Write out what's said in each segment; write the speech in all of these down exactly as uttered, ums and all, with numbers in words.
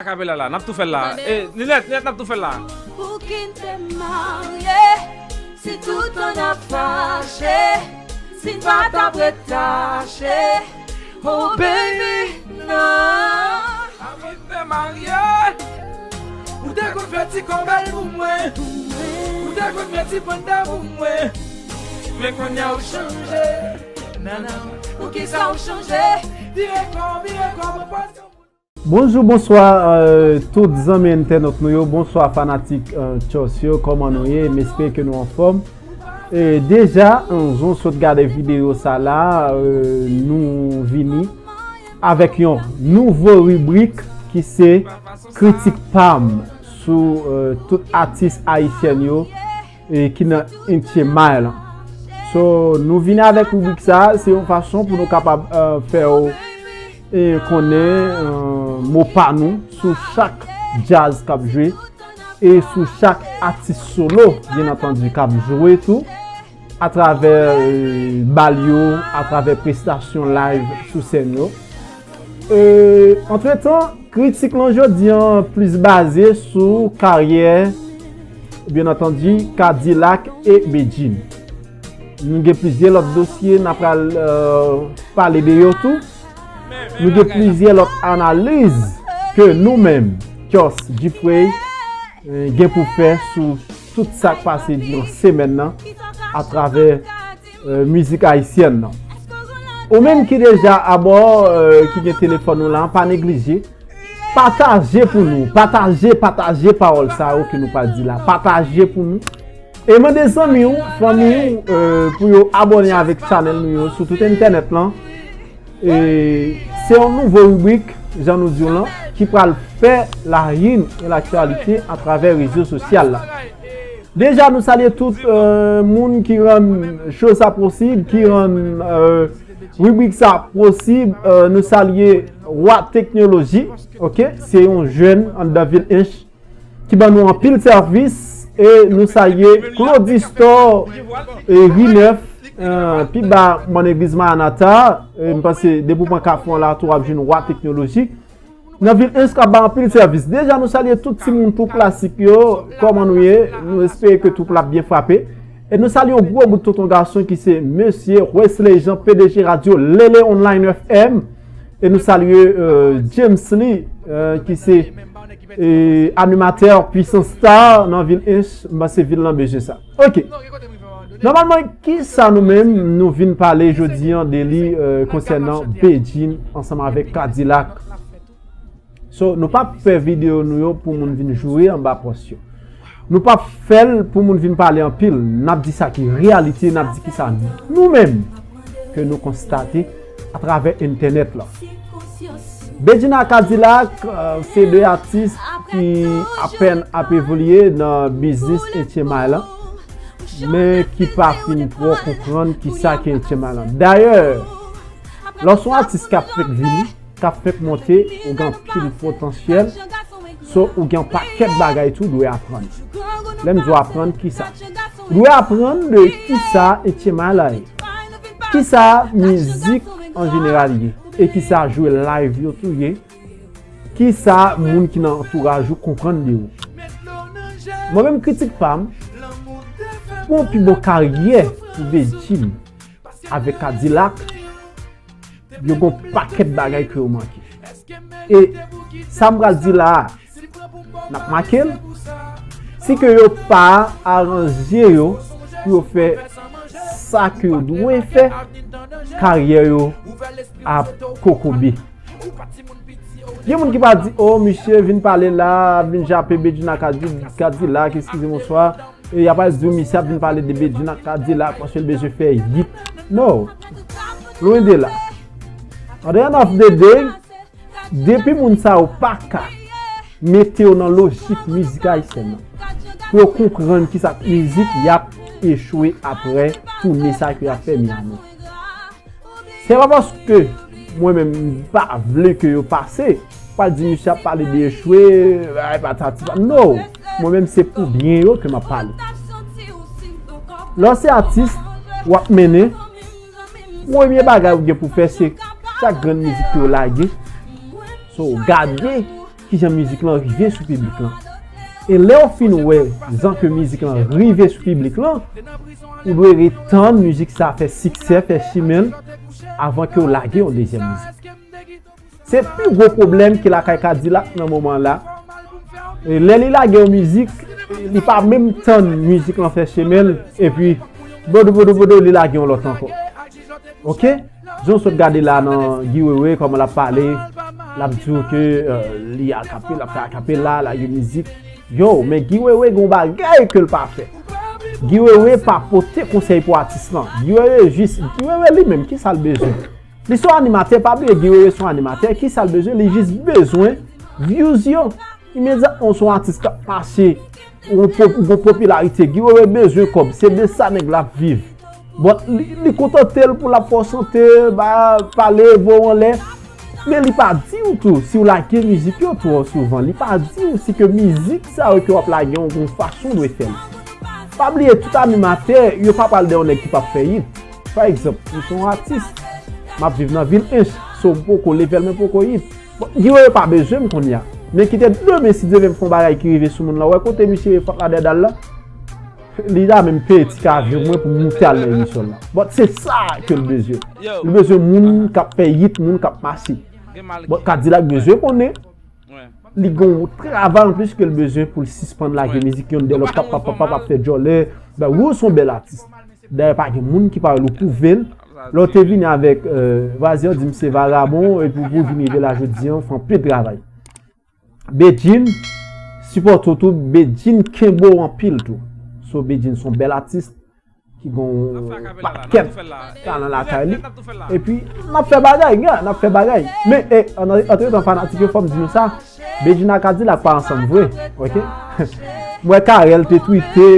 Akapela la, n ap tou fè l la. E, Ninèt, Ninèt, n ap tou fè l la. Pou ki n te marye, si toutan n ap fache, si n pa t ap ret tache, oh baby, non. Avan n te marye, ou te konn fè ti kòmèl pou mwen. Ou te konn fè ti panda pou mwen. Men kounye a ou chanje. Nannan, poukisa ou chanje? Vire kò, vire kò, mwen pase. Bonjou, bonswa, euh, tout zanmi entènot nou yo, bonswa fanatik, euh, Tchòs yo, kòman nou ye? M espere ke nou anfòm. E deja, euh, jan w sot gade videyo sa la, euh, nou vini avèk yon nouvo ribrik ki se Kritik Pam sou, euh, tout atis ayisyèn yo e ki nan Inche Mile. So, nou vini avèk ribrik sa, se yon fason pou nou kapab, euh, fè w, e, konnen, euh, mo pa nou sou chak djaz k ap jwe e sou chak atis solo, byen antandi, k ap jwe tou atravè, euh, bal yo, atravè prestasyon live sou sèn yo. Euh, antretan, kritik lan jodi an plis baze sou karyè, byen antandi, K-Dilak e Bedjine. Nou gen plizyè lòt dosye n ap pral, euh, pale de yo tou. Nou gen plizyè lòt analiz ke nou menm, Tchòs Dupre, euh, gen pou fè sou tout sa k pase diran semèn nan atravè, euh, mizik ayisyèn nan. Ou menm ki deja abò, euh, ki gen telefòn ou la, pa neglije. Pataje pou nou. Pataje, pataje pawòl sa yo ke nou pral di la. Pataje pou nou. E mande zanmi w, fanmi w, euh, pou yo abòne avèk chanèl nou yo sou tout entènèt lan. E se yon nouvo ribrik, jan nou di w lan, ki pral fè la une e laktyalite atravè rezo sosyal la. Deja, nou salye tout, euh, moun ki rann cho sa posib, ki rann, euh, ribrik sa posib. Euh, nou salye Wa Teknoloji, oke? Se yon jèn anndan vil Ench ki ban nou anpil sèvis. E nou salye Claudistor, e, Ri Nèf, euh, pi ba Mòn Egliz Maranata. E m panse depi w pran Kafou an la tou, w ap jwenn Wa Teknoloji. Nan vil Ench k ap bay anpil sèvis. Deja, nou salye tout timoun Twoup Klasik yo. Kòman nou ye? Nou espere ke twoup la ap byen frape. E nou salye yon gwo bout tonton gason ki se Mesye Wesley Jean, P D G Radyo Lele Online F M. E nou salye, euh, James Lee, euh, ki se, euh, animatè Puissance Star nan vil Ench. M panse vil lan bezwen sa. Oke. Nòmalman, kisa nou menm nou vin pale jodi an de li, euh, konsènan Bedjine ansanm avèk K-Dilak? So, nou p ap fè videyo nou yo pou moun vin joure anba pòs yo. Nou p ap fè l pou moun vin pale anpil. N ap di sa ki reyalite, n ap di kisa nou menm ke nou konstate atravè entènèt la. Bedjine ak K-Dilak, euh, se de atis ki apèn ap evolye nan biznis H M I la, men ki pa fin twò konprann kisa ki H M I la. Dayè, lè w se yon atis k ap fèk vini, k ap fèk monte, ou gen anpil potansyèl, so ou gen yon pakèt bagay tou w dwe aprann. Lè m di w aprann, kisa? Ou dwe aprann de kisa H M I la ye. Kisa mizik an jeneral ye? E kisa jwe live yo tou ye? Kisa moun ki nan antouraj ou konprann de ou? Mwen menm, kritik pa m, pou yon pi bon karyè pou Bedjine avèk K-Dilak, yo gon pakèt bagay ke yo manke. E sa m pral di la a, n ap make l. Si ke yo pa aranje yo pou yo fè sa ke yo dwe fè, karyè yo ap kokobe. Gen moun ki pa di, "O, misye vin pale la, vin jape Bedjine ak K-Dilak, eskize, bonswa." E y ap al di w misye ap vin pale de Bedjine ak K-Dilak paske l bezwen fè hit. No. Lwen de la. At the end of the day, depi moun sa yo pa ka mete yo nan lojik mizik ayisyèn nan, pou yo konprann kisa k mizik, y ap echwe apre toune sa ke y ap fè Miami. Se pa paske mwen menm m pa vle ke yo pase, pral di misye ap pale de echwe, ay patati pa. No! Mwen menm se pou byen yo ke m ap pale. Lè w se atis, w ap mennen, premye bagay ou gen pou fè se chak grenn mizik ke yo lage, so w gade kijan mizik lan rive sou piblik lan. E lè w fin wè jan ke mizik lan rive sou piblik lan, ou dwe ret tann mizik sa fè siksè, fè chimen l, avan ke w lage yon dezyèm mizik. Se pi gwo pwoblèm ki lakay Kadilak nan moman la. E lè li lage yon mizik, li pa menm tann mizik lan fè chimen l, epi bodo bodo bodo, li lage yon lòt ankò. Ok? Jan w sot gade la nan Guy Wewe, kòman l ap pale, l ap di w ke, euh, li akapela, l ap fè akapela, lage mizik. Yo, men Guy Wewe gen yon bagay ke l pa fè. Guy Wewe pa pote konsèy pou atis lan. Guy Wewe jis, Guy Wewe li menm, kisa l bezwen? Li se yon animatè, pa bliye Guy Wewe se yon animatè, kisa l bezwen? Li jis bezwen views yo. Imedyatman w se yon atis k ap mache, ou gon po-, ou gon popilarite, Guy Wewe bezwen kòb, se de sa nèg la ap viv. Bon, li, li kontante l pou l ap fè w chante, ba, pale, voye w anlè. Men li pa di w tou, si w lage mizik yo twò souvan, li pa di w si ke mizik sa yo ke w ap lage yon, yon fason w dwe fè l. Pa bliye, tout animatè, yo pa pral de yon nèg ki p ap fè hit. Pa egzanp, m se yon atis, m ap viv nan vil Ench, so m poko, level mwen poko hit. Bon, Guy Wewe pa bezwen m kounye a. Men kite demen, si Dye vle, m fè yon bagay ki rive sou moun lan. Wè kote misye fòt la dèyè dal la? Li ta menm peye ti avyon mwen pou m moute al nan emisyon l la. Bon, se sa ke l bezwen. Li bezwen moun k ap fè hit, moun k ap mache. Bon, Kadilak bezwen konnen li gen yon travay anplis ke l bezwen pou l sispann lage mizik yonn dèyè lòt, pap, pap, pap, pap, ap fè djòlè. Ben, wi, w se yon bèl atis. Dayè, pa gen moun ki parèy ou pwouve l. Lè w te vini avèk, euh, Vazi an, di m se vagabon, epi pou w vin rive la jodi an, w fè anpil travay. Bedjine sipòte w tou, Bedjine kenbe w anpil tou. So, Bedjine se yon bèl atis ki gen yon pakèt talan lakay li. Epi, n ap fè bagay, gen, n ap fè bagay. Men, eh, an, antretan, fanatik yo, fò m di nou sa, Bedjine ak Kadilak pa ansanm vre, ok? M wè Carel te twite,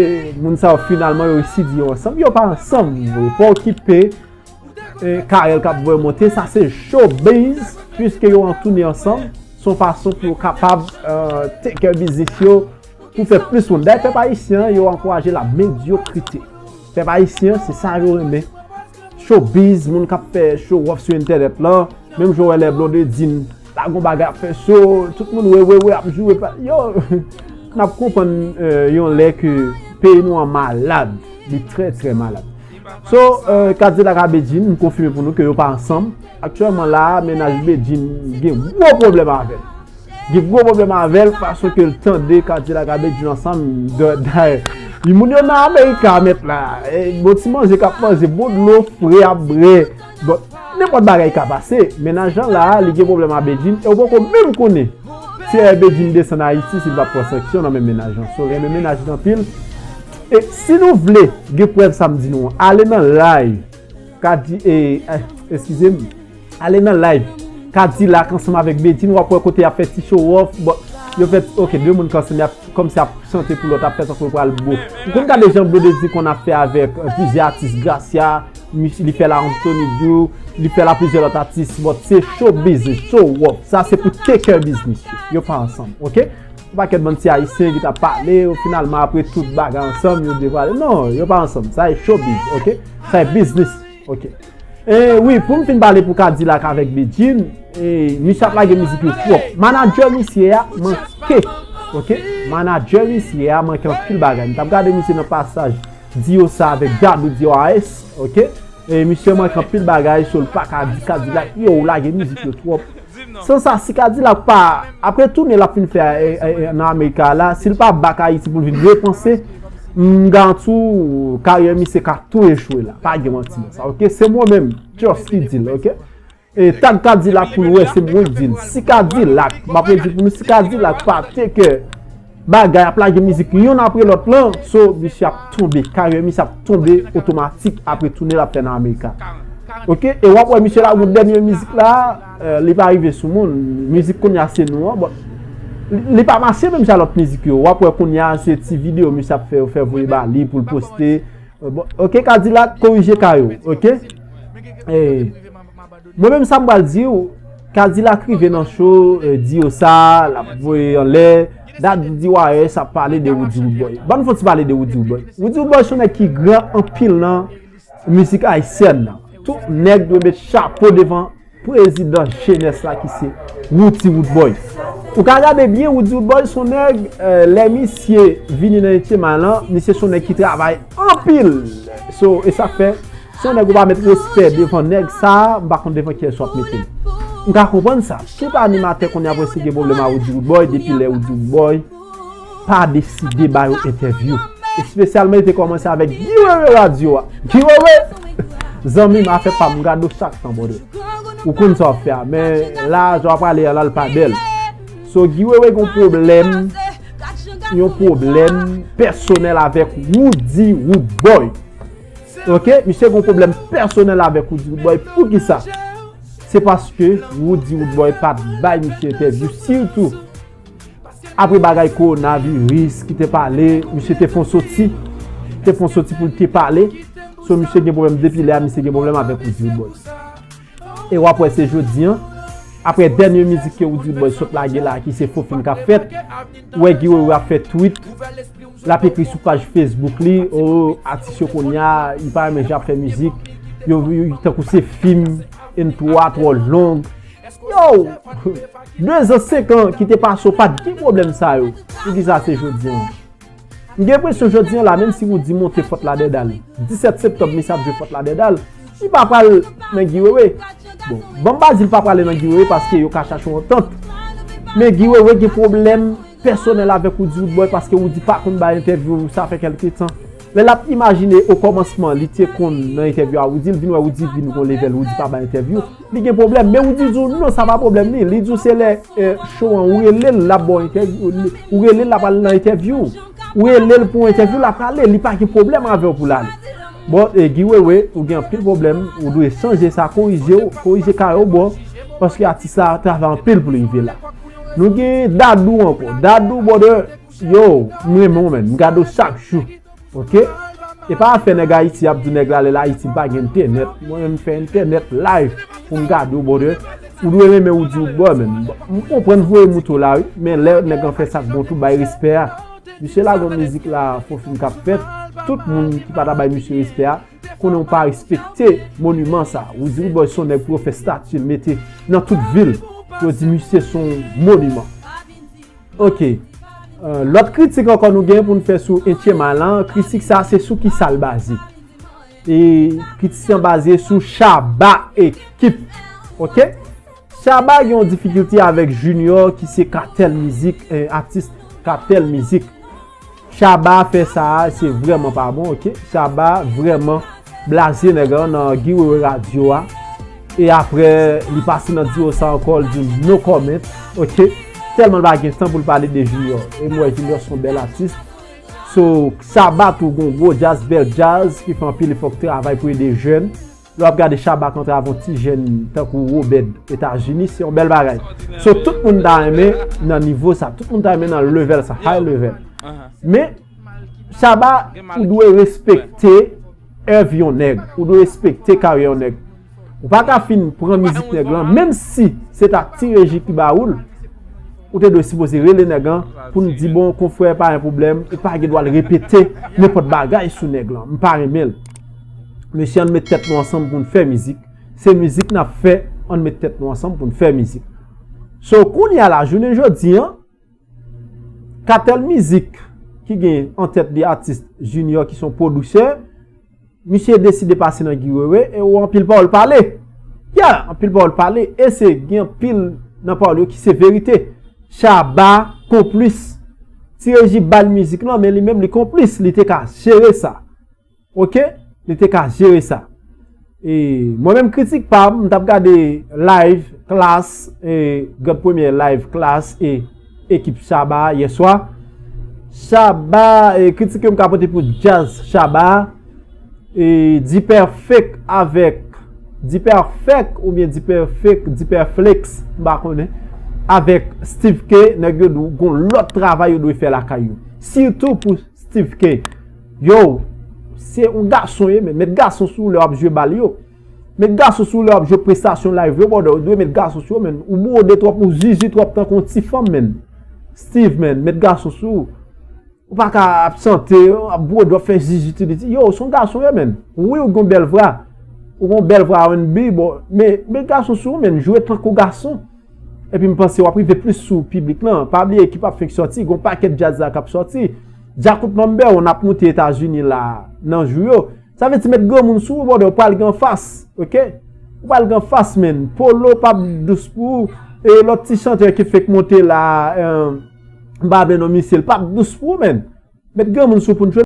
moun sa yo finalman yo resi di yo ansanm. Yo pa ansanm vre, pa okipe. E, Carel k ap voye monte, sa se showbiz, piske yo antoune ansanm, se yon fason pou yo kapab, euh, take care biznis yo, pou fè plis moun. Dayè, pèp ayisyen an, yo ankouraje la medyokrite. Pèp ayisyen an, se sa yo renmen. Showbiz, moun k ap fè show off sou entènèt lan, menm jan w wè lè Blondedy lage yon bagay ap fè show, tout moun wè, wè, wè, ap joure, pa, yo, n ap konprann, euh, yon lè ke peyi nou an malad, li trè, trè malad. So, euh, Kadilak ak Bedjine, m konfime pou nou ke yo pa ansanm. Aktyèlman la a, mennaj Bedjine gen gwo pwoblèm avè l. Gen gwo pwoblèm avè l, fason ke l tande Kadilak ak Bedjine ansanm, dayè. Moun yo nan Amerika, mèt la. E, bon ti manje k ap manje, bon dlo fre ap bwè. Bon, nenpòt bagay ka pase. Mennaj lan la a, li gen pwoblèm ak Bedjine, e w poko menm konnen si, eh, Bedjine desann Ayiti, si l p ap pran sanksyon nan men mennaj lan. So, renmen mennaj li anpil. E si nou vle gen prèv sa m di nou an, ale nan live. Kadi, e, eh, eskize m. Ale nan live. Kadilak ansanm avèk Bedjine, w ap wè kote y ap fè ti show off. Bon, yo fè, ok, de moun k ansanm, y ap kòmsi ap chante pou lòt, ap fè tankou yo pral bo. Ou konn gade jan Blondedy konn ap fè avèk, euh, plizyè atis, Gracia, li fè la Anthony Dou, li fè la plizyè lòt atis, but se show business, show off. Sa se pou take care business. Yo pa ansanm, ok? Yon pakèt bann ti ayisyen ki t ap pale, yo finalman apre tout bagay ansanm, yo devwale. Non, yo pa ansanm. Sa e showbiz, ok? Sa e biznis, ok? E wi, pou m fin pale pou Kadilak avèk Bedjine, e, misye ap lage mizik yo twòp. Manadjè misye a manke, ok? Manadjè misye a manke anpil bagay. M t ap gade misye nan pasaj Diyosa avèk Dadou D R S, ok? E misye manke anpil bagay, so l pa ka di Kadilak, yo, ou lage mizik yo twòp. San sa, si Kadilak pa, apre toune l ap fin fè, e, e, e, nan Amerika la, si l pa back Ayiti pou l vin repanse, m garanti w, karyè misye ka tou echwe la. Pa gen manti nan sa, ok? Se mwen menm, Just ki di l, ok? E tag Kadilak pou l wè, se mwen k di l. Si Kadilak, m ap redi pou nou, si Kadilak pa take care bagay, ap lage mizik yonn apre lòt lan, so misye ap tonbe, karyè misye ap tonbe otomatik apre toune l ap fè nan Amerika. Ok, e w ap wè misye lage yon dènye mizik la, euh, li pa rive sou moun. Mizik kounye a se nou an, bon, li, li pa mache menm jan lòt mizik yo. W ap wè kounye a se ti videyo misye ap fè, yo fè voye ba li pou l poste. Euh, bon, ok, Kadilak, korije kay ou, ok? E, mwen menm sa m pral di w, Kadilak rive nan show, eh, Diyosa, l ap voye anlè, Dadou D R S ap pale de Roody Roodboy. Ban n fè yon ti pale de Roody Roodboy. Roody Roodboy se yon nèg ki gran anpil nan mizik ayisyèn nan. Tout nèg dwe met chapo devan prezidan jenès la ki se Roody Roodboy. Ou ka gade byen, Roody Roodboy se yon nèg, eh, lè misye vini nan Enchema lan, misye se yon nèg ki travay anpil. So, e sa k fè, se yon nèg ou pa met respè devan nèg sa, m pa konn devan kiyès w ap mete l. M ka konprann sa. Tout animatè kounye a prèske gen pwoblèm a Roody Roodboy depi lè Roody Roodboy pa deside ba yo entèvyou. Espesyalman, li te kòmanse avèk Guy Wewe radyo a. Guy Wewe! Zanmi m, afè pa m, m gade w chak tan, brother. Ou konn sa w ap fè a, men la, jan w ap pale a la, l pa bèl. So, Guy Wewe gen yon pwoblèm, yon pwoblèm pèsonèl avèk Roody Roodboy. Ok? Misye gen yon pwoblèm pèsonèl avèk Roody Roodboy. Poukisa? Se paske Roody Roodboy pa t bay misye entèvyou, sitou apre bagay kowonaviris ki te pale, misye te fè yon soti, te fè yon soti pou l te pale. So, misye gen pwoblèm depi lè a, misye gen pwoblèm avèk Roody Roodboy. E w ap wè se jodi an, apre dènye mizik ke Roody Roodboy sot lage la, ki se Fofim k ap fèt, ou wè Guy Wewe ap fè tweet, l ap ekri sou paj Facebook li, o, atis yo kounye a, li pa renmen jan ap fè mizik, yo, yo, tankou se fim, entwo a twò long. Yo! De zan, senk an ki te pase, w pa t gen pwoblèm sa yo. Poukisa se jodi an? M gen enpresyon jodi an la, menm si Roody monte Fort Lauderdale, disèt septanm, misye ap jwe Fort Lauderdale, li pa pral nan Guy Wewe. Bon, ban m pa di l pa prale nan Guy Wewe paske yo ka chache yon antant. Men Guy Wewe gen pwoblèm pèsonèl avèk Roody Roodboy paske Roody pa konn bay entèvyou, sa fè kèlke tan. Lè l ap imajine okòmansman, li te konn nan entèvyou a Roody, l vin wè Roody vin gon level, Roody pa bay entèvyou, li gen pwoblèm. Men Roody di w non, sa pa pwoblèm li. Li di w se lè, eh, show an, ou rele l, l ap ba w entèvyou. Ou rele l, l ap al nan entèvyou. Ou rele l pou entèvyou, l ap prale, li pa gen pwoblèm avè w pou l ale. Bon, e Guy Wewe, ou gen anpil pwoblèm, ou dwe chanje sa, korije w, korije kare w, bon, paske atis la travay anpil pou l rive la. Nou gen Dadou ankò. Dadou, brother, yo, m renmen w, man. M gade w chak jou. Ok? E pa afè nèg Ayiti ap di nèg la, lè l Ayiti, m pa gen entènèt. Mwen menm, m fè entènèt live pou m gade w, brother. Ou dwe renmen Roody Roodboy, man. M konprann voye moute w la, wi, men lè nèg lan fè sa k bon tou, bay respè a. Misye lage yon mizik la, Fofim k ap fèt. Tout moun ki pa ta bay misye respè a, konnen w pa respekte moniman sa. Roody Roodboy se yon nèg pou yo fè stati l mete nan tout vil. Pou yo di misye se yon moniman. Ok. Euh, lòt kritik ankò nou gen pou n fè sou Enchema lan, kritik sa se sou kisa l baze. E kritik sa baze sou Shabba Ekip. Ok? Shabba gen yon difikilte avèk Junior ki se Kartel Mizik, eh, atis Kartel Mizik. Shabba fè sa a, se vrèman pa bon, ok? Shabba vrèman blaze nèg lan nan Guy Wewe radyo a. E apre, li pase nan diwo sa ankò, li di no comment, ok? Tèlman l pa gen tan pou l pale de Junior. E m wè Junior se yon bèl atis. So, Shabba tou gon gwo djaz, bèl djaz, ki fè anpil efò, k travay pou ede jèn. Lè w ap gade Shabba k antre avè yon ti jèn tankou Robèd Etazini, se yon bèl bagay. So, tout moun ta renmen nan nivo sa, tout moun ta renmen nan level sa, high level. Men, Shabba, ou dwe respekte èv yon nèg, ou dwe respekte karyè yon nèg. Ou pa ka fin pran mizik nèg lan, menm si se ta Ti Reji ki ba ou l, ou te dwe sipoze rele nèg lan pou n di, bon, konfrè, pa gen pwoblèm, ou pa gen dwa al repete nenpòt bagay sou nèg lan. M pa renmen l. Mesye, ann met tèt nou ansanm pou n fè mizik. Se mizik n ap fè, ann met tèt nou ansanm pou n fè mizik. So, kounye a la, jounen jodi an, Kartel Mizik, ki gen an tèt li atis Junior, ki se yon pwodisè, misye deside pase nan Guy Wewe, e ou anpil pawòl pale. Yeah, anpil pawòl pale, e se gen anpil nan pawòl yo ki se verite. Shabba konplis. Ti Reji ba l mizik lan, men li menm li konplis, li te ka jere sa. Ok? Li te ka jere sa. E mwen menm, kritik pa m, m t ap gade live Klass, e, gad premye live Klass e ekip Shabba yè swa. Shabba, e, kritik yo m ka pote pou djaz Shabba, e, Dperfect avèk, Dperfect oubyen Dperfect, Dperflex, m pa konnen, avèk Steve K, nèg yo dwe gon lòt travay yo dwe fè lakay yo. Sitou pou Steve K. Yo, se yon gason ye, men met gason sou ou lè w ap jwe bal yo. Met gason sou ou lè w ap jwe prestasyon live yo, brother, ou dwe met gason sou ou, men. Ou bwode twòp, ou zizi twòp tankou yon ti fanm, men. Steve, men, met gason sou ou. Ou pa ka ap chante, ap bwode, w ap fè zizi ti piti. Yo, se yon gason ye, men. Wi, ou gen yon bèl vwa. Ou gen yon bèl vwa R and B, bon, men, met gason sou ou, men, jwe tankou gason. Epi m panse w ap rive plis sou piblik lan. Pa bliye ekip ap fenk sòti, gon pakèt djaz la k ap sòti. Djakout number one ap moute Etazini la nan jou yo. Sa vle di met granmoun sou ou, brother, ou pral gen anfas, oke? Ou pral gen anfas, menn. Polo p ap dous pou ou. E lòt ti chantè ki fenk monte la, eh, m pa vle non misye, l p ap dous pou ou, menn. Met granmoun sou pou n jwe.